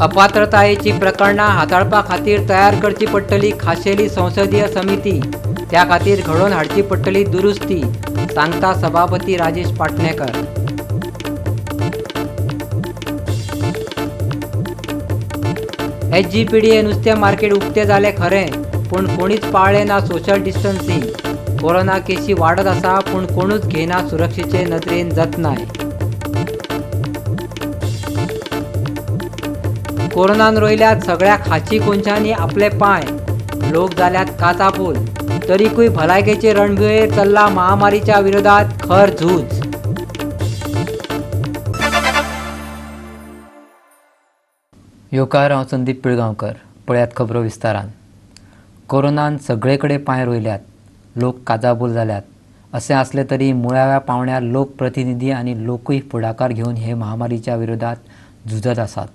अपात्रतायेची प्रकरणां हाताळपा खातीर तयार करची पडटली खाशेली संसदीय समिती. त्या खातीर घडोवन हाडची पडटली दुरुस्ती, सांगता सभापती राजेश पाटणेकर. एसजीपीडीए नुस्तें मार्केट उक्तें जालें खरें, पूण कोणीच पाळ्ळें ना सोशल डिस्टन्सिंग. कोरोना केशी वाडत आसा, पूण कोणूच घेयना सुरक्षेचे नदरेन जतनाय. कोरोनान रोयल्यात सगळ्या खाची कोनशांनी आपले पांय. लोक जाल्यात काचाबूल, तरीकूय भलायकेचे रणभुंयेर चल्ला महामारीच्या विरोधात खर झूज. येवकार, हांव संदीप पिळगांवकर. पळयात खबरो विस्तारान. कोरोनान सगळे कडेन पांय रोयल्यात. लोक काचाबूल जाल्यात. अशें आसलें तरी मुळाव्या पावंड्यार लोकप्रतिनिधी आनी लोकूय फुडाकार घेवन हे महामारीच्या विरोधात झुजत आसात.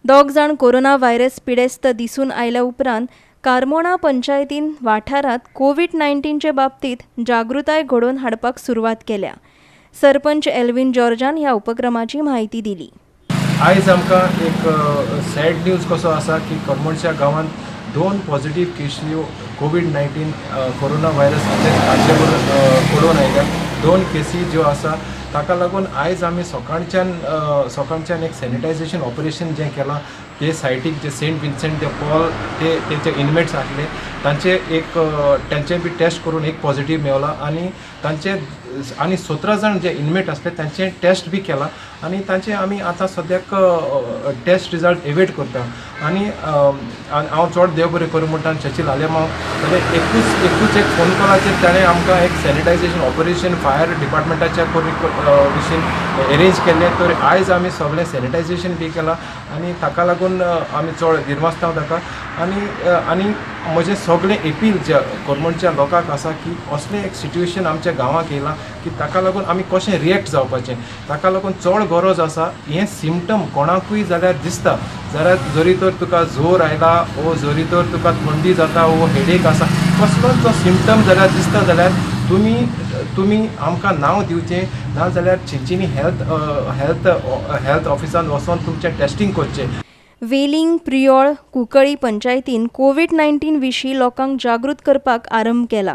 दोग जाण कोरोना व्हायरस पिडेस्त दिसून आयल्या उपरांत कारमोणा पंचायतीन वाठारांत कोवीड 19चे बाबतीत जागृताय घडोवन हाडपाक सुरवात केल्या. सरपंच एल्विन जॉर्जान ह्या उपक्रमाची म्हायती दिली. आयज आमकां एक सॅड न्यूज कसो आसा की करमणच्या गांवांत दोन पॉझिटीव केशी कोवीड 19 कोरोना व्हायरस हाचे कळून आयल्या. दोन केसी ज्यो आसा, ताका लागून आयज आमी सकाळच्यान एक सॅनिटायझेशन ऑपरेशन जें केलां, ते सायटीक जे सेंट विन्सेंट दे पॉल ते तेचे इनमेट्स आसले, तांचे एक तांचे बी टेस्ट करून एक पॉझिटीव मेवला आनी तांचे आनी 17 जाण जे इनमेट आसले तांचे टेस्ट बी केला आनी तांचे आमी आतां सद्याक टेस्ट रिजल्ट एवेट करता. आनी हांव चड देव बरें करूं म्हणटा शशील आलेमांव, जाल्यार एकूच एक फोन कॉलाचेर ताणें आमकां एक सॅनिटायझेशन ऑपरेशन फायर डिपार्टमेंटाच्या विशीं एरेंज केल्लें. तर आयज आमी सगळें सॅनिटायझेशन बी केलां आनी ताका लागून आमी चड दिरमास्तांव ताका. आनी म्हजें सगळें एपील ज्या करमणच्या लोकांक आसा की असलें एक सिट्युएशन आमच्या गांवाक येयलां की ताका लागून आमी कशें रिएक्ट जावपाचें. ताका लागून चड गरज आसा, हें सिमटम कोणाकूय जाल्यार दिसता जाल्यार, जरी तर तुका जोर आयला वो जरी तर तुका थंडी जाता वो हेडेक आसा, कसलोच जो सिमटम जाल्यार दिसता जाल्यार तुमी आमकां नांव दिवचें, ना जाल्यार चिंचिनी हेल्थ हेल्थ हेल्थ ऑफिसान वचोन तुमचें टेस्टींग करचें. वेलिंग, प्रियोळ, कुंकळी पंचायतीन कोवीड 19 विशीं लोकांक जागृत करपाक आरंभ केला.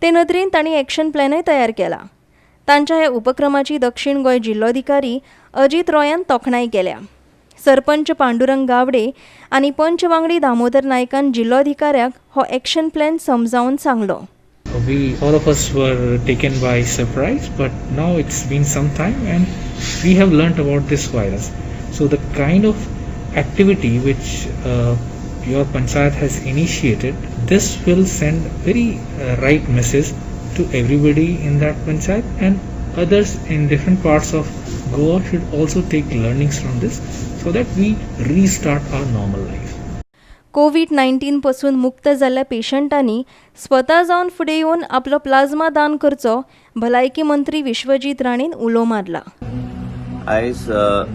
ते नदरेन तांणी एक्शन प्लॅनय तयार केला. तांच्या ह्या उपक्रमाची दक्षिण गोंय जिल्लोधिकारी अजित रॉयान तोखणाय केल्या. सरपंच पांडुरंग गावडे आनी पंच वांगडी दामोदर नायकान जिल्लोधिकाऱ्याक हो एक्शन प्लॅन समजावन सांगलो. We all of us were taken by surprise, but now it's been some time and we have learnt about this virus. So the kind of activity which your panchayat has initiated, this will send very right message to everybody in that panchayat, and others in different parts of Goa should also take learnings from this so that we restart our normal life. Covid 19 पासून मुक्त जाल्ल्या पेशंटांनी स्वता जावन फुडें येवन आपलो plasma दान करचो, भलायकी मंत्री विश्वजीत राणेन उलो मारला. आयज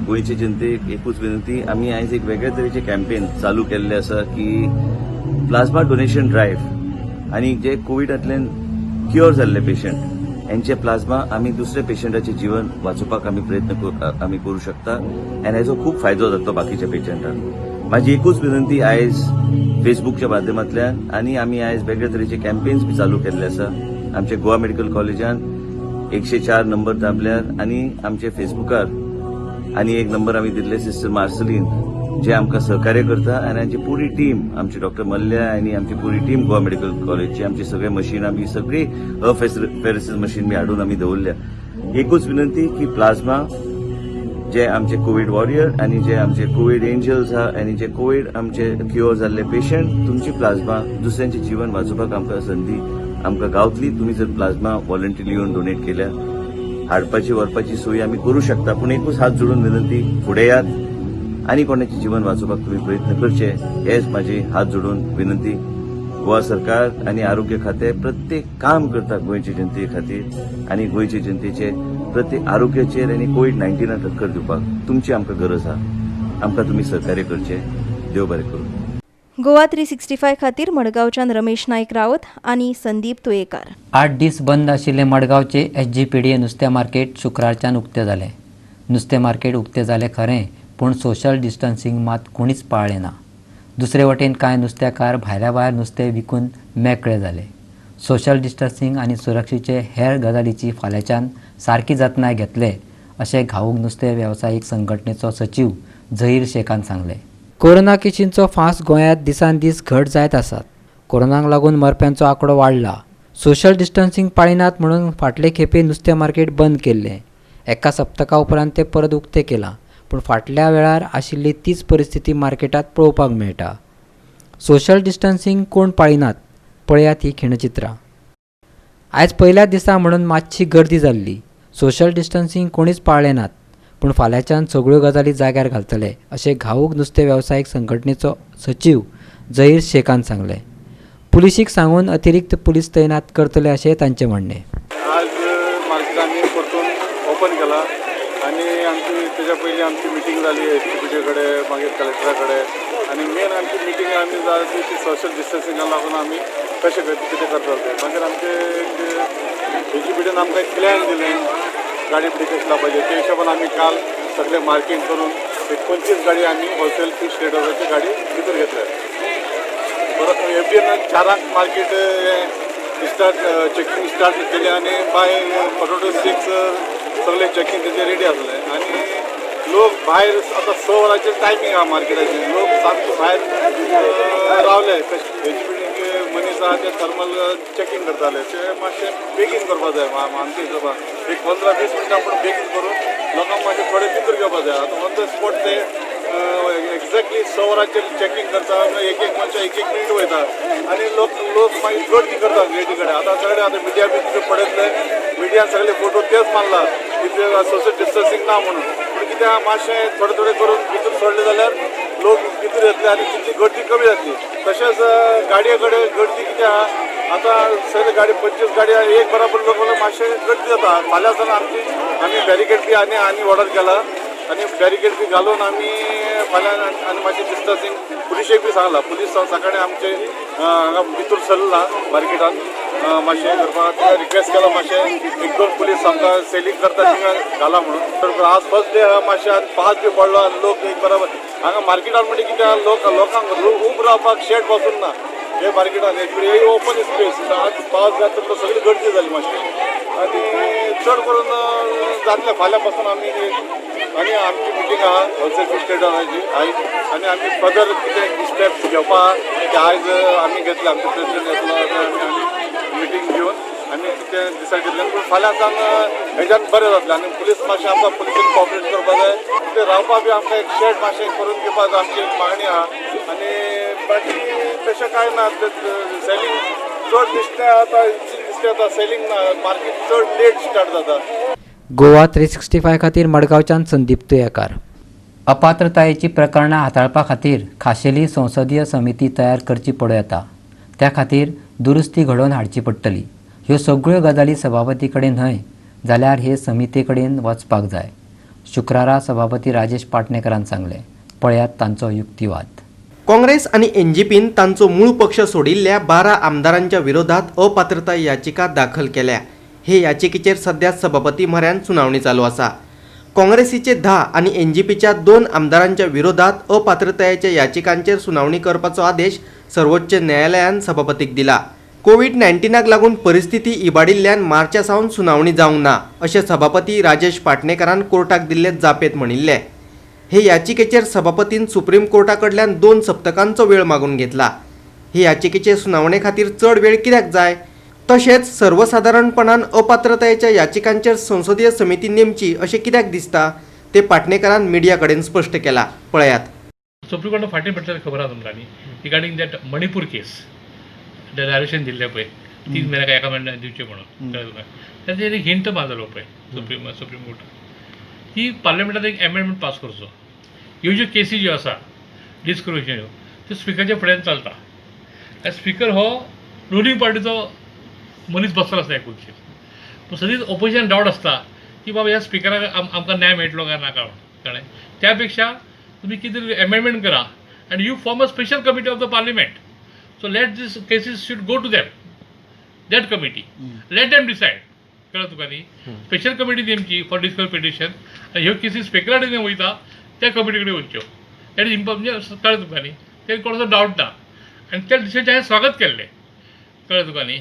गोंयचे जनतेक एकूच विनंती, आमी आयज एक वेगळे तरेचे कॅम्पेन चालू केल्ले आसा की प्लाझ्मा डोनेशन ड्रायव्ह आनी जे कोविडांतल्यान क्युअर जाल्ले पेशंट हेंचे प्लाझ्मा आमी दुसऱ्या पेशंटाचे जीवन वाचोवपाक आमी प्रयत्न आमी करूं शकता आनी हेजो खूब फायदो जातलो बाकीच्या पेशंटांक. म्हाजी एकूच विनंती, आयज फेसबुकच्या माध्यमांतल्यान आनी आमी आयज वेगळे तरेचे कॅम्पेन्स बी चालू केल्ले आसा. आमचे गोवा मेडिकल कॉलेजान 104 नंबर दाबल्यार आनी आमचे फेसबुकार आनी एक नंबर आमी दिल्ले, सिस्टर मार्सलीन जे आमकां सहकार्य करता आनी आमची पुरी टीम, आमची डॉक्टर मल्ल्या आनी आमची पुरी टीम गोवा मेडिकल कॉलेजची, आमची सगळे मशिनां बी, सगळी अफेरेसीस मशीन बी हाडून आमी दवरल्या. एकूच विनंती की प्लाझ्मा जे आमचे कोवीड वॉरियर आनी जे आमचे कोवीड एंजल्स आहा आनी जे कोवीड आमचे क्युअर जाल्ले पेशंट, तुमची प्लाझ्मा दुसऱ्यांचे जीवन वाचोवपाक आमकां संदी आमकां गावतली. तुमी जर प्लाझ्मा व्हॉलंटियरली येवन डोनेट केल्या, हाडपाची व्हरपाची सोय आमी करूं शकता. पूण एकूच हात जोडून विनंती, फुडें यात आनी कोणाचें जीवन वाचोवपाक तुमी प्रयत्न करचे, हेच म्हाजी हात जोडून विनंती. गोवा सरकार आनी आरोग्य खातें प्रत्येक काम करता गोंयचे जनते खातीर आनी गोंयचे जनतेचे प्रत्येक आरोग्याचेर आनी कोवीड 19 टक्कर दिवपाक तुमची आमकां गरज आहा. आमकां तुमी सहकार्य करचें. देव बरें करूं. गोवा 365 खातीर मडगांवच्यान रमेश नायक रावत आनी संदीप तुयेकार. 8 दीस बंद आशिल्ले मडगांवचे एसजीपीडीए नुस्तें मार्केट शुक्रारच्यान उक्तें जालें. नुस्तें मार्केट उक्तें जालें खरें, पूण पूण सोशल डिस्टन्सिंग मात कोणीच पाळ्ळें ना. दुसरे वटेन कांय नुस्तेकार भायल्या भायर नुस्तें विकून मेकळे जाले. सोशल डिस्टन्सिंग आनी सुरक्षेचे हेर गजालीची फाल्यांच्यान सारकी जतनाय घेतले अशें घाऊक नुस्तें वेवसायीक संघटनेचो सचीव झहीर शेखान सांगलें. कोरोना केशींचो फांस गोंयांत दिसान दीस घट जायत आसात. कोरोनाक लागून मरप्यांचो आंकडो वाडला. सोशल डिस्टन्सिंग पाळिनात म्हणून फाटले खेपे नुस्तें मार्केट बंद केल्लें. एका सप्तका उपरांत तें परत उक्तें केलां, पूण फाटल्या वेळार आशिल्ली तीच परिस्थिती मार्केटांत पळोवपाक मेळटा. सोशल डिस्टन्सिंग कोण पाळिनात, पळयात ही खिणचित्रां. आयज पयल्याच दिसा म्हणून मातशी गर्दी जाल्ली. सोशल डिस्टन्सिंग कोणीच पाळ्ळें नात, पूण फाल्यांच्यान सगळ्यो गजाली जाग्यार घालतले अशें घाऊक नुस्तें वेवसायीक संघटनेचो सचीव झहीर शेखान सांगलें. पुलिशीक सांगून अतिरिक्त पुलीस तैनात करतले अशें तांचें म्हणणें. आज मार्केट आमी परतून ओपन केला आनी आमची तेच्या पयलीं आमची मिटींग जाली एस टी पी कडेन, मागीर कलेक्टरा कडेन, आनी मेन आमची मिटींग आमी जाली ती सोशल डिस्टन्सिंगा लागून आमी कशें कितें करतले तें. मागीर आमचे एस जी पी डीन आमकां एक प्लॅन दिलें गाडी बिडी कशी लावपाची, त्या हिशोबान आमी काल सगळें मार्कींग करून एक 25 गाडी आमी होलसेल फीश ट्रेडर्साची गाडी भितर घेतल्या. परत F D N 4 market start checking start केलें आनी बाय 5:45 सगळें चॅकिंग तेजें रेडी आसलें. आनी लोक भायर आतां 6 वरांचेर टायमींग आहा मार्केटाचें, लोक सामके भायर रावले. एच पी मनीस आहा ते थर्मल चॅकिंग करताले, ते मातशें बेगीन करपा जाय. आमच्या हिशोबान एक 15-20 मिनटां पूण बेगीन करून लोकांक मातशें थोडे भितर घेवपा जाय. आतां ऑन the spot ते एक्झॅक्टली 6 वरांचेर चॅकिंग करता, एक एक मनशां एक एक मिनीट वयता आनी लोक मागीर गर्दी करता गेटी कडेन. आतां सगळे आतां मिडिया बी तुमी पळयतले, मिडियान सगळे फोटो तेच मारला की सोशल डिस्टन्सिंग ना म्हणून. पूण कितें आहा मातशें थोडे थोडे करून भितर सोडले जाल्यार लोक भितर येतले आनी तितली गर्दी कमी जातली. तशेंच गाडये कडेन गर्दी कितें आहा आतां सगळे गाडी 25 गाडी एक बराबर लोक मातशें गर्दी जाता. फाल्यां सावन आमी बॅरिकेड बी आनी आनी ऑर्डर केला आनी बॅरिकेड बी घालून आमी फाल्यां आनी मातशें डिस्टन्सिंग पुलिशेक बी सांगलां. पुलीस सकाळीं आमचे हांगा भितर सरला मार्केटान मातशें करपाक रिक्वेस्ट केला, मातशें 1-2 पुलीस आमकां सेलींग करता थिंगा घाला म्हणून. आज फर्स्ट डे आहा, मातशें पावस बी पडलो आनी लोक एक बराबर हांगा मार्केटान म्हणजे कितें आहा लोकांक उब रावपाक शेड पासून ना हे मार्केटान. एक ओपन स्पेस, आज पावस जाता तो सगळी गर्दी जाली मातशी आनी चड करून जातलें फाल्यां पासून आमी आनी आमची मिटींग आहा होलसेल फीश ट्रेडराची आयज आनी आमी फर्दर कितें स्टेप्स घेवपा आहा ते आयज आमी घेतले. आमचे प्रेसिडेंट येतलो आमी मिटींग घेवन आमी कितें डिसायड घेतलें. पूण फाल्यां सावन हेज्यान बरें जातलें आनी पुलीस मातशें आमकां पुलिसीन कॉपरेट करपा जाय. ते रावपा बी आमकां एक शेड मातशें करून घेवपा जाय आमची एक मागणी आहा. आनी बाकी तशें कांय ना, सेलींग चड दिसता आतां दिसता आतां सेलींग ना, मार्केट चड लेट स्टार्ट जाता. गोवा 365 खातीर मडगांवच्यान संदीप तुयेकार. अपात्रतायेची प्रकरणां हाताळपा खातीर खाशेली संसदीय समिती तयार करची पडूं येता. त्या खातीर दुरुस्ती घडोवन हाडची पडटली. ह्यो सगळ्यो गजाली सभापती कडेन न्हय जाल्यार हे समिती कडेन वचपाक जाय, शुक्रारा सभापती राजेश पाटणेकरान सांगलें. पळयात तांचो युक्तिवाद. काँग्रेस आनी एनजीपीन तांचो मूळ पक्ष सोडिल्ल्या 12 आमदारांच्या विरोधात अपात्रताय याचिका दाखल केल्या. हे याचिकेचेर सध्या सभापती म्हऱ्यान सुनावणी चालू आसा. काँग्रेसीचे 10 आनी एनजीपीच्या 2 आमदारांच्या विरोधात अपात्रतायेच्या याचिकांचेर सुनावणी करपाचो आदेश सर्वोच्च न्यायालयान सभापतीक दिला. कोवीड-19 लागून परिस्थिती इबाडिल्ल्यान मार्चा सावन सुनावणी जावंक ना अशें सभापती राजेश पाटणेकरान कोर्टाक दिल्ले जापेंत म्हणिल्लें. हे याचिकेचेर सभापतीन सुप्रीम कोर्टा कडल्यान 2 सप्तकांचो वेळ मागून घेतला. हे याचिकेचे सुनावणे खातीर चड वेळ कित्याक जाय, तशेंच सर्वसादारणपणान अपात्रतायेच्या याचिकांचेर संसदीय समिती नेमची अशें कित्याक दिसता ते पाटणेकरान मिडिया कडेन स्पश्ट केला. पळयात. सुप्रीम कोर्टान फाटीं म्हटल्यार खबर आसा तुमकां न्ही, regarding that Manipur case direction दिल्लें पळय 3 म्हयन्या काय एका म्हयन्याक दिवचें म्हणून, कळ्ळें तुका? ताचेर एक हिंट मारलेलो पळय सुप्रीम कोर्टान की पार्लमेंटान एक एमेंडमेंट पास करचो. ह्यो ज्यो केसी ज्यो आसा डिस्क्रिमिनेशन त्यो स्पिकरच्या फुड्यान चलता आनी स्पिकर हो रुलींग पार्टीचो मनीस बसलो आसता एकुलशीर. पूण सदींच ओपोजिशन डावट आसता की बाबा ह्या स्पिकराक आमकां न्याय मेळटलो काय नाका म्हणून, कळ्ळें? त्या पेक्षा तुमी कितें तरी एमेंडमेंट करा and you form a special committee of the parliament. So let this cases should go to them, that committee, let them decide. कळ्ळें तुका न्ही? स्पेशल कमिटी नेमची फॉर डिस्कस पिटिशन आनी ह्यो केसीस स्पिकरा कडेन वयता. त्या कमिटी कडेन वचच्यो. That is म्हणजे कळ्ळें तुमकां न्ही, ते कोणाचो डावट ना आनी त्या डिसिजनाचें हांवें स्वागत केल्लें. कळ्ळें तुका न्ही,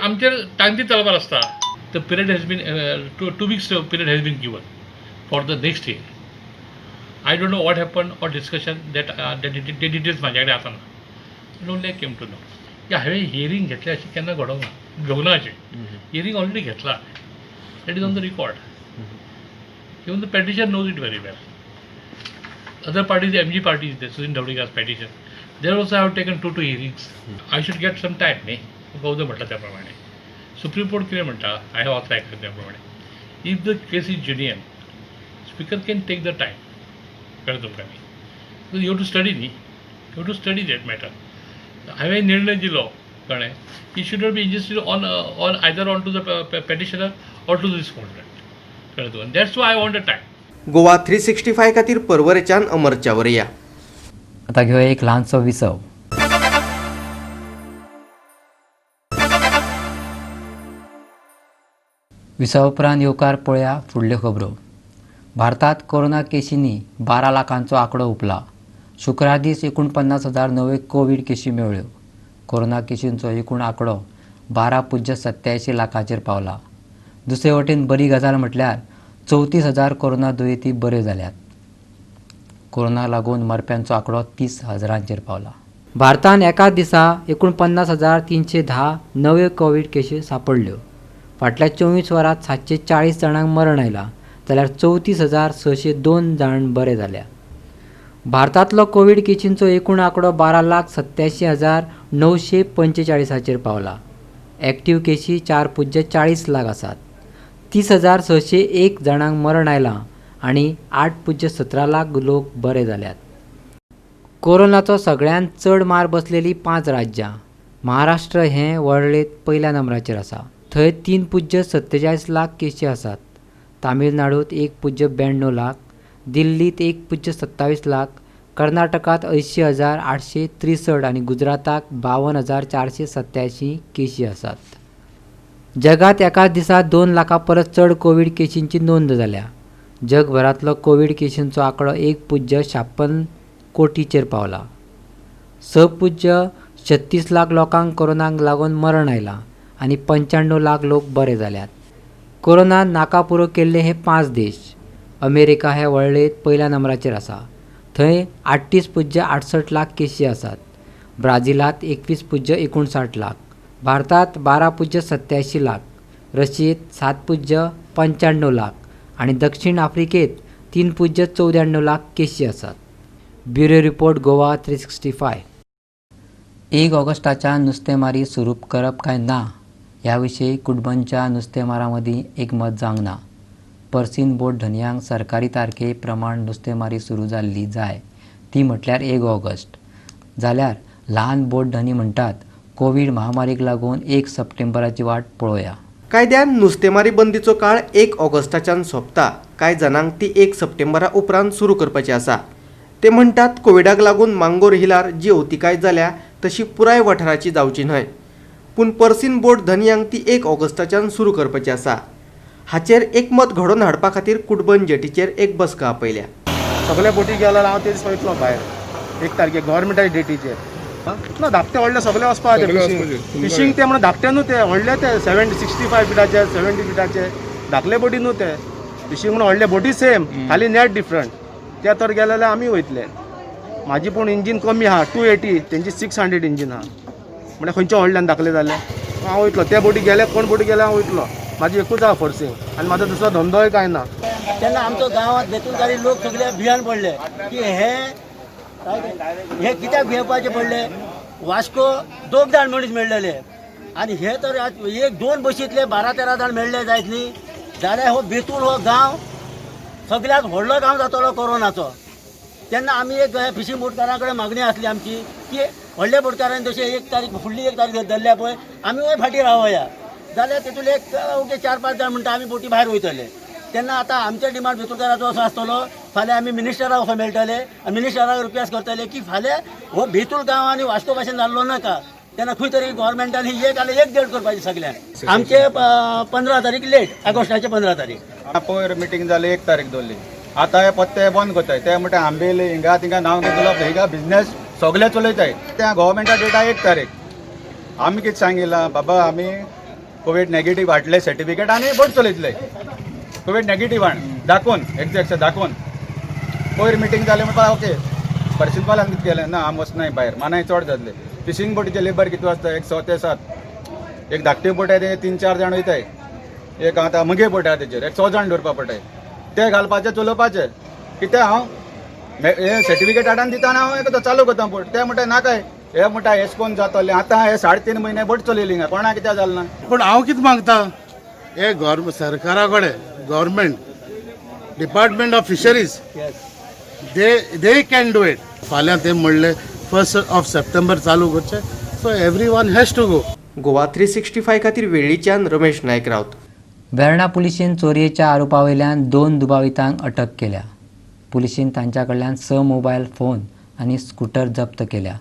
आमचेर तांची तलवार आसता. The period has been 2 weeks period has been given for the next year. I don't know what happen or discussion that ते डिटेल्स म्हाज्या कडेन आतां ना. Only I came to know की हांवें हियरींग घेतलें अशें केन्ना घडोवंक ना, घेवंक ना अशें. हियरींग ऑलरेडी घेतला, that is on the record. Even the petition knows it very well. Other parties, MG parties, Sudin Dhavalikar petition, there also I have taken 2 hearings. I should get some time न्ही, गौद म्हटलं त्या प्रमाणे. Supreme court कितें म्हणटा, I have authorise त्या प्रमाणे, if the case is genuine speaker can take the time. कळ्ळें तुमकां न्ही, you have to study न्ही, you have to study that matter. हांवें निर्णय दिलो, कळ्ळें, he should not be injustice on on either on to the petitioner or to the respondent. कळ्ळें तुका, that's why I want a time. Goa 365 खातीर पर्वरेच्यान अमर चावरिया. आतां घेवया एक ल्हानसो विसव. विसवा उपरांत येवकार पळया फुडल्यो खबरो. भारतांत कोरोना केशींनी 12 लाखांचो आंकडो हुपला. शुक्रार दीस 49,000 नव्यो कोवीड केशी मेळ्ळ्यो. कोरोना केशींचो एकूण आंकडो 12.87 लाखांचेर पावला. दुसरे वटेन बरी गजाल म्हटल्यार 34,000 कोरोना दुयेंती बरे जाल्यात. कोरोना लागून मरप्यांचो आंकडो 30,000 पावला. भारतान एकाच दिसा 49,310 नव्यो कोवीड केशी सापडल्यो. फाटल्या 24 वरांत 740 जाणांक मरण आयलां जाल्यार 34,602 जाण बरे जाल्या. भारतांतलो कोवीड केशींचो एकूण आंकडो 12,87,945 पावला. एक्टीव केशी 4.40 लाख आसात. 30,601 जाणांक मरण आयलां आनी 8.17 लाख लोक बरे जाल्यात. कोरोनाचो सगळ्यांत चड मार बसलेली 5 राज्यां. महाराष्ट्र हें वळेरेंत पयल्या नंबराचेर आसा. थंय 3.47 लाख केशी आसात. तामिळनाडूंत 1.92 लाख, दिल्लींत 1.27 लाख, कर्नाटकांत 80,863 आनी गुजराताक 52,487 केशी आसात. जगांत एकाच दिसा 2 लाखां परस चड कोवीड केशींची नोंद जाल्या. जगभरांतलो कोवीड केशींचो आंकडो 1.56 कोटीचेर पावला. 6.36 लाख लोकांक कोरोनाक लागून मरण आयलां आनी 95 लाख लोक बरे जाल्यात. कोरोनान नाकापुरो केल्ले हे 5 देश. अमेरिका हे वळेरेंत पयल्या नंबराचेर आसा. थंय 38.68 लाख केशी आसात. ब्राझिलांत 21.59 लाख, भारतांत 12.87 लाख, रशियेंत 7.95 लाख आनी दक्षिण आफ्रिकेंत 3.94 लाख केशी आसात. Bureau report, Goa 365. 1 ऑगस्टाच्या नुस्तेमारी सुरू करप काय ना ह्या विशीं कुटबंच्या नुस्तेमारां मदीं एकमत जावंक ना. पर्सीन बोट धनयांक सरकारी तारखे प्रमाण नुस्तेमारी सुरू जाल्ली जाय, ती म्हटल्यार 1 ऑगस्ट. जाल्यार ल्हान बोट धनी म्हणटात कोवीड महामारीक लागून 1 सप्टेंबराची वाट पळोवया. कायद्यान नुस्तेमारी बंदीचो काळ 1 ऑगस्टाच्यान सोंपता. कांय जाणांक ती 1 सप्टेंबरा उपरांत सुरू करपाची आसा. ते म्हणटात कोविडाक लागून मांगोर हिलार जी अवतिकाय जाल्या तशी पुराय वाठाराची जावची न्हय, पूण पर्सीन बोट धनयांक ती 1 ऑगस्टाच्यान सुरू करपाची आसा. हाचेर एकमत घडोवन हाडपा खातीर कुटबण जेटीचेर एक बसका आपयल्या. सगळे बोटी गेल्यार हांव ते दीस वयतलो भायर 1 तारखेक गव्हर्मेंटाच्या डेटीचेर. ना धाकटे व्हडले सगळे वचपा फिशींग ते म्हणून धाकटे न्हू ते व्हडले ते 65 फिटाचे 70 फिटाचे धाकले बोटी न्हू ते फिशींग म्हणून व्हडले बोटी सेम खाली नेट डिफरंट. ते तर गेले आमी वयतले. म्हाजी पूण इंजीन कमी आहा 280, तेंची 600 इंजीन आहा. म्हणजे खंयच्या व्हडल्यान धाकले जाले हांव वयतलो. ते बोटी गेले कोण बोटी गेले हांव वयतलो. म्हाजी एकूच आहा फोर्सिंग आनी म्हाजो दुसरो धंदोय कांय ना. तेन्ना आमचो गांवांत बेतूलकारी लोक सगळे भियान पडले की हे हे कित्याक भियेवपाचे पडले. वास्को 2 जाण मनीस मेळ्ळेले आनी हे तर 1-2 बशींतले 12-13 जाण मेळ्ळे जायत न्ही जाल्यार हो बेतूल हो गांव सगळ्यात व्हडलो गांव जातलो कोरोनाचो. तेन्ना आमी एक फिशींग बोटकारां कडेन मागणी आसली आमची की व्हडल्या बोटकारांनी जशें 1 तारीख फुडली 1 तारीख धरल्या पळय आमी फाटीं रावया जाल्यार तेतूंतले एक ओके 4-5 जाण म्हणटा आमी बोटी भायर वयतले. तेन्ना आतां आमचे डिमांड बेतूलकाराचो असो आसतलो फाल्यां आमी मिनिस्टराक असो मेळटले आनी मिनिस्टराक रिक्वेस्ट करतले की फाल्यां हो बेतूल गांव आनी वास्को भाशेन जाल्लो नाका. तेन्ना खंय तरी गव्हर्मेंटान ही 1 आनी 1 डेट करपाची सगळ्यांक. आमचे 15 तारीख लेट, ऑगस्टाचे 15 तारीख. पयर मिटींग जाली 1 तारीख दवरली. आतां हे पत्ते बंद करताय. ते म्हणटा आंबेली हिंगा थिंगा नांव घेतलो, हिंगा बिजनेस सगळे चलयताय. त्या गव्हर्मेंटा डेटा 1 तारीख आमी कितें सांगिलां, बाबा आमी कोवीड नेगेटीव हाडले सर्टिफिकेट आनी बोट चलयतले कोवीड नेगेटीव हाण दाखोवन, एक्झॅक्ट दाखोवन. पयर मिटींग जालें म्हणपाक ओके, प्रिंसिपलान कितें केलें ना, आमी वचनाय भायर, मानाय चड जातले. फिशींग बोटीचे लेबर कितू आसता, एक 6 ते 7, एक धाकटी बोट आहे ते 3-4 जाण वयताय, एक आतां मुगे बोट आहा तेजेर एक 100 जाण दवरपा पडटाय, ते घालपाचे चलोवपाचे. कितें हांव हे सर्टिफिकेट हाडून दिता आनी हांव एक चालू करता बोट. ते म्हणटा नाकाय, हे म्हणटा हेच कोण जातले. आतां हे 3.5 म्हयने बोट चलयली हिंगा, कोणाक कित्याक जालें ना. पूण हांव कितें मागता, हे सरकारा कडेन government department of fisheries they can do it. फाल्यां ते म्हणले 1 सप्टेंबर चालू करचे, so everyone has to go. Goa 365 खातीर वेळ्ळीच्यान रमेश नायक रावत. वेर्णा पुलिशेन चोरयेच्या आरोपा वयल्यान 2 दुबावितांक अटक केल्या. पुलिशेन तांच्या कडल्यान 6 मोबायल फोन आनी स्कुटर जप्त केल्या.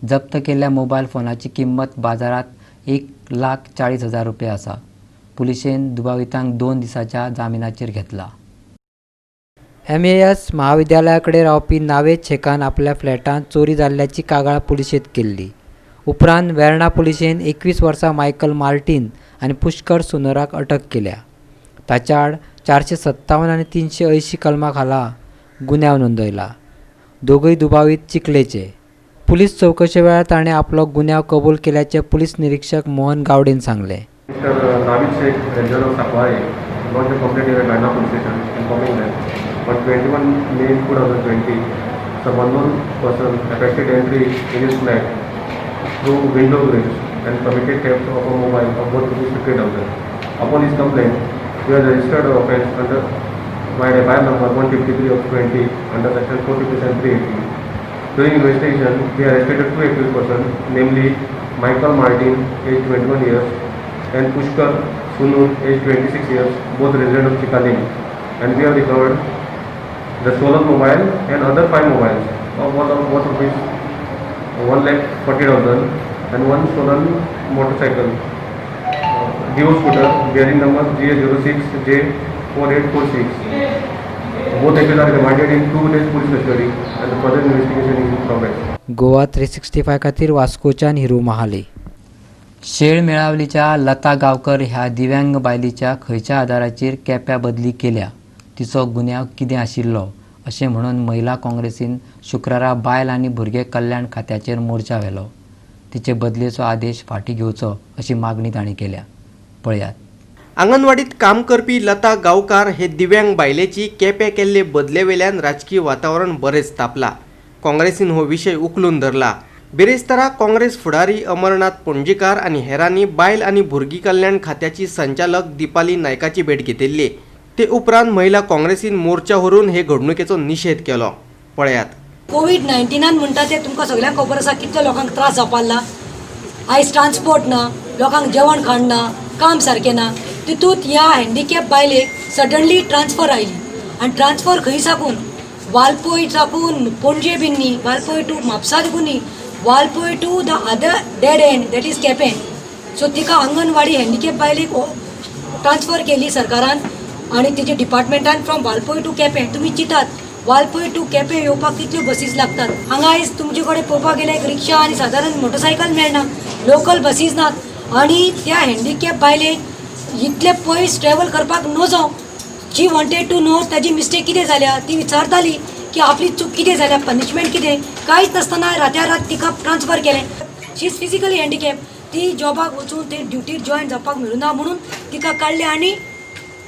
जप्त केल्ल्या मोबायल फोनाची किंमत बाजारांत 1,40,000 रुपया आसा. पुलिशेन दुबावितांक 2 दिसांच्या जामिनाचेर घेतला. MAS महाविद्यालया कडेन रावपी नावेद शेखान आपल्या फ्लॅटांत चोरी जाल्ल्याची कागाळ पुलिशेंत केल्ली. उपरांत वेर्णा पुलिशेन 21 वर्सां मायकल मार्टीन आनी पुष्कर सुनोराक अटक केल्या. ताच्या आड 457 आनी 380 कलमा खाला गुन्यांव नोंदयला. दोगूय दुबावीत चिखलेचे. पुलीस चवकशे वेळार ताणें आपलो गुन्यांव कबूल केल्याचें पुलीस निरीक्षक मोहन गावडेन सांगलें. Mr. Navid Sheikh, resident of Sakware, lodged a complaint in the Verna police station informing that on 21 May 2020, some unknown person effected entry in his flat through window grills and committed theft of a mobile of worth ₹50,000. Upon his complaint, we have registered an offence under by FIR number 153 of 20 under section 457 380. During investigation, we arrested 2 accused persons, namely Michael Martin, aged 21 years, and Pushkar Sunur, aged 26 years, both resident of Chicalim, and we have recovered the stolen mobile and other 5 mobiles of worth ₹1,40,000 and 1 stolen motorcycle, Dio scooter bearing number GA06J4846. Both accused are remanded in 2 days police custody and the further investigation is in progress. Goa 365 खातीर वास्कोच्यान हिरू महाले. शेळ मेळावलीच्या लता गांवकर ह्या दिव्यांग बायलेच्या खंयच्या आदाराचेर केप्यां बदली केल्या, तिचो गुन्यांव कितें आशिल्लो अशें म्हणून महिला काँग्रेसीन शुक्रारा बायल आनी भुरगें कल्याण खात्याचेर मोर्चा व्हेलो. तिचे बदलेचो आदेश फाटीं घेवचो अशी मागणी तांणी केल्या. पळयात. आंगणवाडीत काम करपी लता गांवकार हे दिव्यांग बायलेची केप्यां केल्ले बदलेवेल्यान राजकीय वातावरण बरेंच तापला. काँग्रेसीन हो विशय उखलून धरला. बिरेस्तारा काँग्रेस फुडारी अमरनाथ पणजीकार आनी हेरांनी बायल आनी भुरगीं कल्याण खात्याची संचालक दीपाली नायकाची भेट घेतिल्ली. ते उपरांत महिला काँग्रेसीन मोर्चा व्हरून हे घडणुकेचो निशेध केलो. पळयात. कोवीड-19 म्हणटा ते तुमकां सगळ्यांक खबर आसा कितले लोकांक त्रास जावपाक. आयज ट्रान्सपोर्ट ना, लोकांक जेवण खाण ना, काम सारकें ना, तितूंत ह्या हँडिकॅप बायलेक सडनली ट्रान्सफर आयली आनी ट्रान्सफर खंय साकून, वालपोय साकून पणजे बीन न्ही, वालपोय टू म्हापसा देखून न्ही, Valpoi to the other dead end, that is Quepem. So तिका अंगणवाडी हँडिकॅप बायलेक ट्रान्सफर केली सरकारान आनी तेजे डिपार्टमेंटान फ्रॉम वालपोय टू केपें. तुमी चिंतात वालपोय टू केपें येवपाक कितल्यो बसीस लागतात. हांगा आयज तुमचे कडेन पळोवपाक गेल्यार एक रिक्षा आनी सादारण मोटरसायकल मेळना, लोकल बसीस नात आनी त्या हँडिकॅप बायलेक इतले पयस ट्रॅवल करपाक नजो. शी वॉन्टेड टू नो ताजी मिस्टेक कितें जाल्या, ती विचारताली की आपली चूक कितें जाल्या, पनिशमेंट कितें. कांयच नासतना रात्या रात तिका ट्रान्सफर केलें. She is physically handicap. ती जॉबाक वचून ते ड्युटीर जॉयन जावपाक मेळुना म्हणून तिका काडलें आनी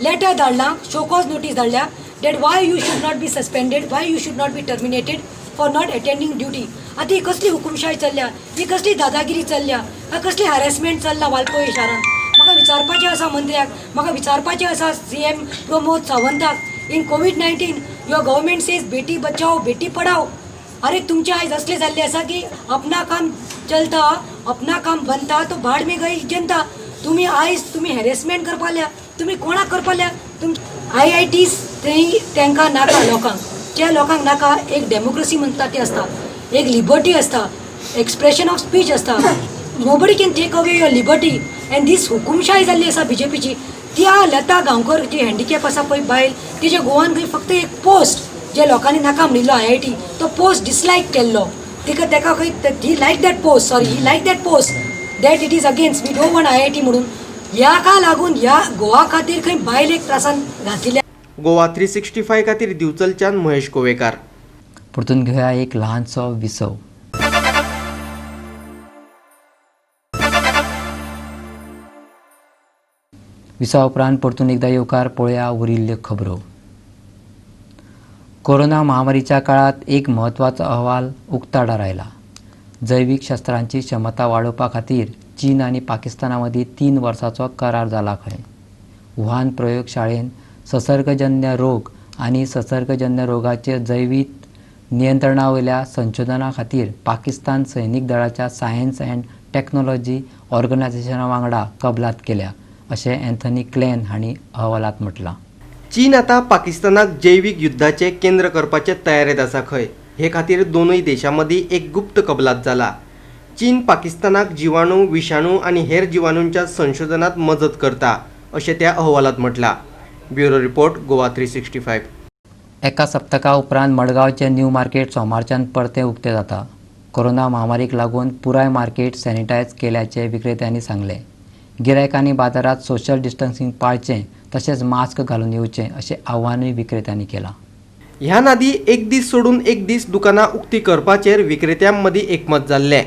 लेटर धाडलां, शोकॉज नोटीस धाडल्या that why you should not be suspended, why you should not be terminated for not attending duty. आतां ही कसली हुकुमशाय चल्ल्या, ही कसली दादागिरी चल्ल्या, हा कसली हॅरेसमेंट चल्ला वालपोय शारान. म्हाका विचारपाचें आसा मंत्र्याक, म्हाका विचारपाचें आसा सीएम प्रमोद सावंताक, in COVID-19 your government says Beti Bachao Beti Padhao. अरे तुमचे आयज असले जाल्ले आसा की अपना काम चलता, अपना काम बनता तो भाड में गई जनता. तुमी आयज तुमी हॅरेसमेंट करपा लागल्या. तुमी कोणाक करपा लागल्या? तुम आयआयटीज थंय तांकां नाका, लोकांक, ज्या लोकांक नाका. एक डेमोक्रेसी म्हणटा ती आसता, एक लिबर्टी आसता, एक्सप्रेशन ऑफ स्पीच आसता. Nobody can take away your liberty and this हुकुमशाय जाल्ली आसा बीजेपीची. त्या लता गांवकर जी हँडिकॅप आसा पळय बायल, तिजे गोवान खंय फक्त एक पोस्ट जे लोकांनी नाका म्हणिल्लो IIT, तो पोस्ट डिसलायक केल्लो तिका, तेका खंय he like that post, sorry he like that post that it is against we don't want IIT म्हणून. ह्या लागून ह्या गोवा खातीर खंय बायलेक त्रासान घातिल्ले. गोवा 365 खातीर दिवचलच्यान महेश गोवेकार. परतून घेवया एक ल्हानसो विसव. विसवा उपरांत परतून एकदा येवकार पळोवया उरिल्ल्यो खबरो. कोरोना महामारीच्या काळात एक म्हत्वाचो अहवाल उक्ताडार आयला. जैवीक शस्त्रांची क्षमता वाडोवपा खातीर चीन आनी पाकिस्ताना मदीं 3 वर्सांचो करार जाला खंय. वुहान प्रयोगशाळेन संसर्गजन्य रोग आनी संसर्गजन्य रोगाचे जैवीक नियंत्रणा वयल्या संशोधना खातीर पाकिस्तान सैनीक दळाच्या सायन्स अँड टॅक्नॉलॉजी ऑर्गनायझेशना वांगडा कबलात केल्या अशें अँथनी क्लेन हांणी अहवालांत म्हटलां. चीन आतां पाकिस्तानाक जैवीक युद्धाचें केंद्र करपाचे तयारेंत आसा खंय. हे खातीर दोनूय देशां मदीं एक गुप्त कबलात जाला. चीन पाकिस्तानाक जिवाणू, विशाणू आनी हेर जिवाणूंच्या संशोधनात मजत करता अशें त्या अहवालांत म्हटलां. Bureau report, Goa 365. एका सप्तका उपरांत मडगांवचें न्यू मार्केट सोमारच्यान परतें उक्तें जाता. कोरोना महामारीक लागून पुराय मार्केट सॅनिटायज केल्याचें विक्रेत्यांनी सांगलें. गिरायकांनी बाजारांत सोशल डिस्टन्सिंग पाळचें तशेंच मास्क घालून येवचें अशें आव्हानूय विक्रेत्यांनी केलां. ह्यान आदीं एक दीस सोडून एक दीस दुकानां उक्ती करपाचेर विक्रेत्यां मदीं एकमत जाल्लें.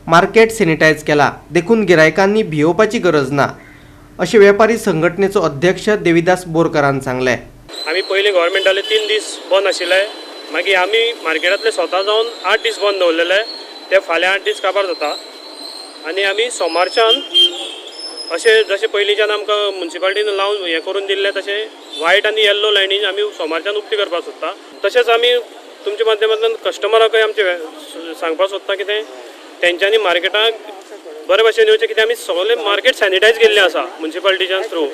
मार्केट सॅनिटायज केला देखून गिरायकांनी भियोवपाची गरज ना अशें वेपारी संघटनेचो अध्यक्ष देविदास बोरकारान सांगलें. आमी पयलीं गव्हर्मेंटाले 3 दीस बंद आशिल्ले, मागीर आमी मार्केटांतले स्वता जावन 8 दीस बंद दवरलेले, ते फाल्यां 8 दीस काबार जाता. आनी आमी सोमारच्यान अशें जशें पयलींच्यान आमकां मुन्सिपालिटीन लावन हें करून दिल्लें तशें व्हायट आनी येल्लो लायनीन आमी सोमारच्यान उक्ती करपाक सोदता. तशेंच आमी तुमच्या माध्यमांतल्यान कस्टमराकय आमचे सांगपाक सोदता कितें तेंच्यांनी मार्केटाक बरे भशेन येवचें, कित्याक आमी सगळें मार्केट सॅनिटायज केल्लें आसा मुन्सिपालिटीच्यान थ्रू.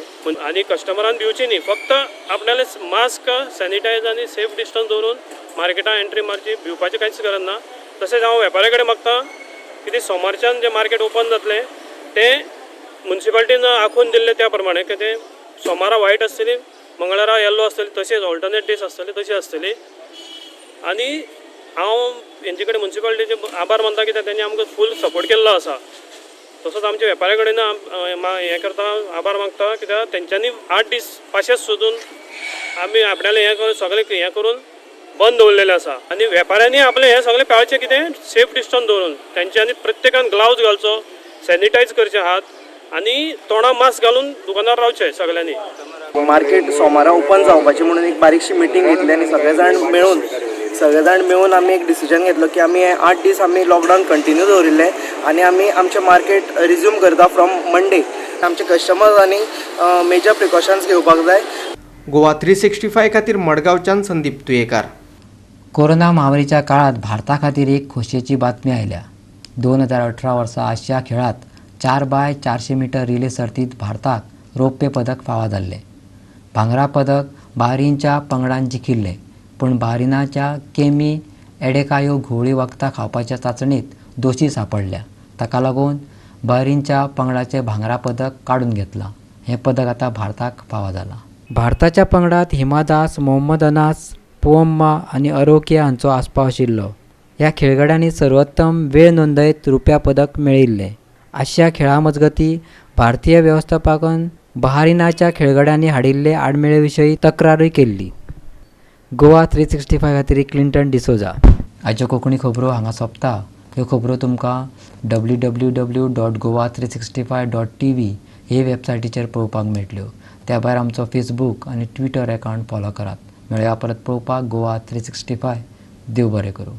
आनी कस्टमरान भिवचें न्ही, फक्त आपणाले मास्क, सॅनिटायज आनी सेफ डिस्टन्स दवरून मार्केटान एंट्री मारची, भिवपाची कांयच गरज ना. तशेंच हांव वेपाऱ्या कडेन मागता कितें सोमारच्यान जें मार्केट ओपन जातलें तें मुन्सिपालिटीन आखून दिल्लें त्या प्रमाणे, कितें सोमारा व्हायट आसतली, मंगळारा येल्लो आसतली, तशेंच ऑल्टरनेट डेज आसतले तशी आसतली. आनी हांव हेंचे कडेन मुन्सिपालिटीचे आभार मानता कित्याक तेंणी आमकां फूल सपोर्ट केल्लो आसा. तसोच आमच्या वेपाऱ्या कडेन हें करता, आभार मागता कित्याक तेंच्यांनी 8 दीस पाशेंच सोदून आमी आपणालें हें करून सगळें हें करून बंद दवरलेलें आसा. आनी वेपाऱ्यांनी आपलें हें सगळें पाळचें, कितें सेफ डिस्टन्स दवरून तेंच्यांनी प्रत्येकान ग्लावज घालचो, सॅनिटायज करचे हात आनी तोंडा मास्क घालून दुकानार रावचें सगळ्यांनी. मार्केट सोमारा ओपन जावपाचें म्हणून एक बारीकशी मिटींग घेतली आनी सगळे जाण मेळून आमी एक डिसिजन घेतलो की आमी 8 दीस आमी लॉकडावन कंटिन्यू दवरिल्लें आनी आमी आमचें मार्केट रिज्यूम करता फ्रॉम मंडे. आमचे कस्टमर्सांनी मेजर प्रिकॉशन्स घेवपाक जाय. गोवा 365 खातीर मडगांवच्यान संदीप तुयेकार. कोरोना महामारीच्या काळात भारता खातीर एक खोशयेची बातमी आयल्या. 2018 वर्सा आशिया खेळात 4x400 metre relay सर्तीत भारताक रौप्य पदक फावो जाल्लें. भांगरा पदक बहरीनच्या पंगडान जिखिल्लें, पूण बहरीनाच्या केमी एडेकायो घुंवळी वखदां खावपाच्या चांचणेंत दोशी सांपडल्या. ताका लागून बहरीनच्या पंगडाचें भांगरा पदक काडून घेतलां. हें पदक आतां भारताक फावो जालां. भारताच्या पंगडात हिमा दास, मोहम्मद अनास, पुवम्मा आनी अरोकिया हांचो आस्पाव आशिल्लो. ह्या खेळगड्यांनी सर्वोत्तम वेळ नोंदयत रुप्या पदक मेळयिल्लें. आशिया खेळां मजगतीं भारतीय वेवस्थापकान बहरीनाच्या खेळगड्यांनी हाडिल्ले आडमेळे विशीं तक्रारूय केल्ली. गोवा 365 खातीर क्लिंटन डिसोजा. आयच्यो कोंकणी खबरो हांगा सोंपता. ह्यो खबरो तुमकां www.goa365.tv हे वेबसायटीचेर पळोवपाक मेळटल्यो. त्या भायर आमचो फेसबूक आनी ट्विटर अकावंट फॉलो करात. मेळया परत पळोवपाक गोवा 365. देव बरें करूं.